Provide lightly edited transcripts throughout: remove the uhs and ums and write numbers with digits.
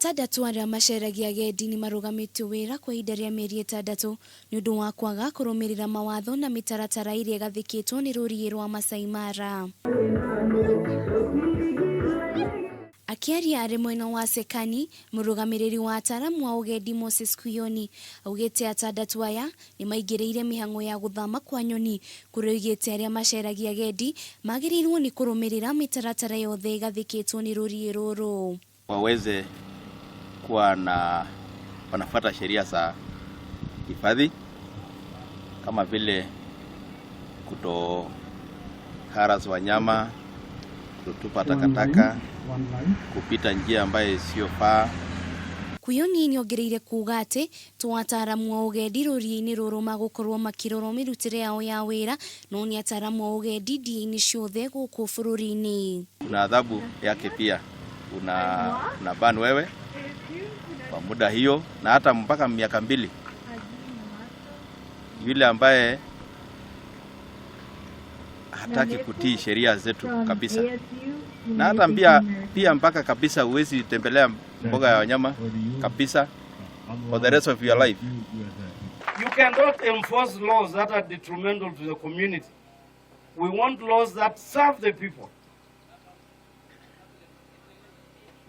Atandatũ arĩa maceragia agendi nĩ marũgamĩtio wĩra kwa ihinda rĩa mĩeri ĩtandatũ nĩ ũndũ wa kwaga kũrũmĩrĩra mawatho na mĩtaratara ĩrĩa ĩgathĩkĩtwo nĩ rũriĩ rwa Masai Mara. Akĩaria arĩ mwena wa Sekani, mũrũgamĩrĩri wa ataaramu a ũgendi Moses Kuyoni augĩte atandatũ aya nĩmaingĩrĩire mĩhang'o ya gũthama kwa nyoni kũrĩa oigĩte arĩa maceragia agendi magĩrĩirwo nĩ kũrũmĩrĩra mĩtaratara yothe ĩgathĩkĩtwo nĩ rũriĩ rũrũ. Waweze kuwa na wanafuata sheria za hifadhi kama vile kuto harass wanyama, kutupa takataka, kupita njia ambayo isiyofaa. Kuyoni nĩongereire kuuga atĩ to ataaramu a ũgendi rũriĩ-inĩ rũrũ magũkorwo makĩrorwo mĩrutĩre yao ya wĩra no nĩ ataaramu a ũgendi ndia-inĩ ciothe gũkũ bũrũri-inĩ. Kuna adhabu yake pia una, una ban wewe kwa muda hiyo na hata mpaka miaka mbili. Yule ambaye hataki kutii sheria zetu kabisa, na hata pia, pia mpaka kabisa huwezi tembelea mbuga ya wanyama kabisa for the rest of your life. You cannot enforce laws that are detrimental to the community. We want laws that serve the people.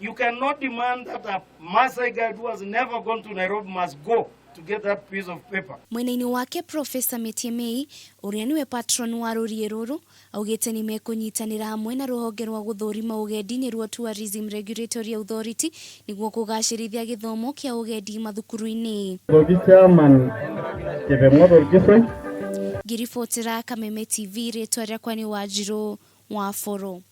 You cannot demand that a Maasai guide who has never gone to Nairobi must go to get that piece of paper. Mwena-inĩ wake Professor Metiemei ũrĩa nĩwe patron wa rũriĩ rũrũ augĩte nĩ mekũnyitanĩra hamwe na rũhonge rwa gũthũrima ũgendi nĩruo Tourism Regulatory Authority nĩguo kũgacĩrithia gĩthomo kĩa ũgendi mathukuru-inĩ. Chairman Ngĩribotera Kameme TV rĩtwa rĩakwa nĩ Wanjirũ wa Boro.